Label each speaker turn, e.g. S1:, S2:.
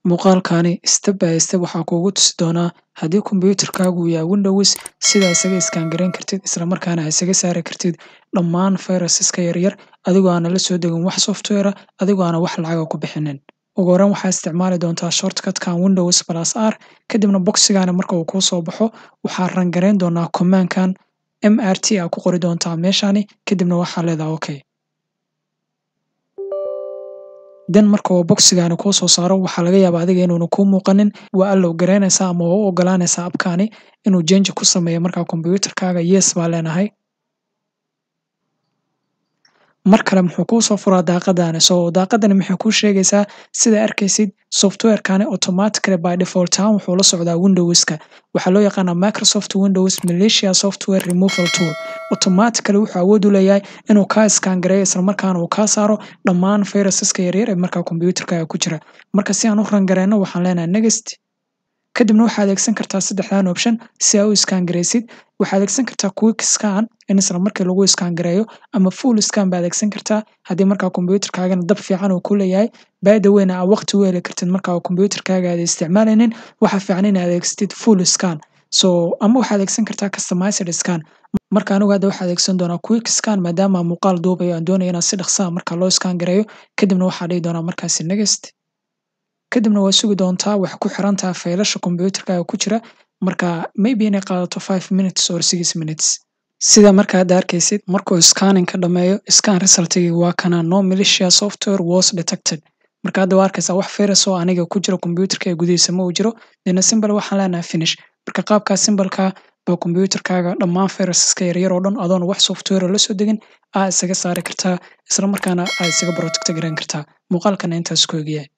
S1: Muuqaalkani step by step waxaa kuugu tusi doonaa haddii kombiyuutarkaagu yahay Windows, sida isaga scan gareyn kartid isla markaana isaga saari kartid dhammaan viruses-ka yaryar adigoo aan la soo degin wax software ah, adigoo aan wax lacag ah ku bixinin. Ugu horreyn, waxaa isticmaali doontaa shortcut-kan Windows plus R. Kadibna box-igaani marka uu kuu soo baxo, waxaa run gareyn doonaa command-kan MRT aa ku qori doontaa meeshani. Kadibna waxaa leedahay okay. Then marka uu box-igaani kuu soo saaro, waxaa laga yaabaa adiga inuuna kuu muuqanin. Waa allow gareynaysaa ama waa u ogolaanaysaa app-kaani inuu change ku sameeyo markaa kombiyuutarkaaga. Yes baa leenahay. Mar kale muxuu kuu soo furaa daaqadani. So daaqadani maxay kuu sheegaysaa? Sida arkaysid, software-kani automatically by default ahaan wuxuu la socdaa Windows-ka. Waxaa loo yaqaanaa Microsoft Windows Malicious Software Removal Tool. Automatically wuxuu awood u leeyahay inuu kaa scan gareeyo isla markaana uu kaa saaro dhammaan viruses-ka yaryar ee markaa kombiyuutarkaaga ku jira. Marka si aan u run gareyno, waxaan leenahay next. Kadibna waxaad adeegsan kartaa saddexdan option si aad u scan gareysid. Waxaad adeegsan kartaa quick scan, in isla markii lagu scan gareeyo, ama full scan baad adeegsan kartaa haddii markaa kombiyuutarkaagana dab fiican uu ku leeyahay. By the way, aad waqti u heli kartid markaa kombiyuutarkaaga aad isticmaalaynin, waxaa fiican inaad adeegsatid full scan. So ama waxaad adeegsan kartaa customized scan. Marka anigu hadda waxaa adeegsan doonaa quick scan, maadaama aan muuqaal duubayo, aan doonayo inaan si dhaqso ah markaa loo scan gareeyo. Kadibna waxaa dhihi doonaa markaasi next. Kadibna waa sugi doontaa. Waxay ku xiran tahay faylasha kombiyuutarkaaga ku jira. Marka maybe inay qaadato 5 minutes or 6 minutes. Sida marka hadda arkaysid, markuu scanning ka dhameeyo, scan result-igii waa kana: no malicious software was detected. Marka hadda waa arkaysaa, wax virus oo aniga ku jira kombiyuutarka ee gudihiisa ma uu jiro. Then simple waxaan leenahay finish. Marka qaabkaas simple-ka baa kombiyuutarkaaga dhammaan viruses-ka yaryar oo dhan, adoon wax software la soo degin, aa isaga saari kartaa, isla markaana aa isaga protect gareyn kartaa. Muuqaalkana intaas ku egyahay.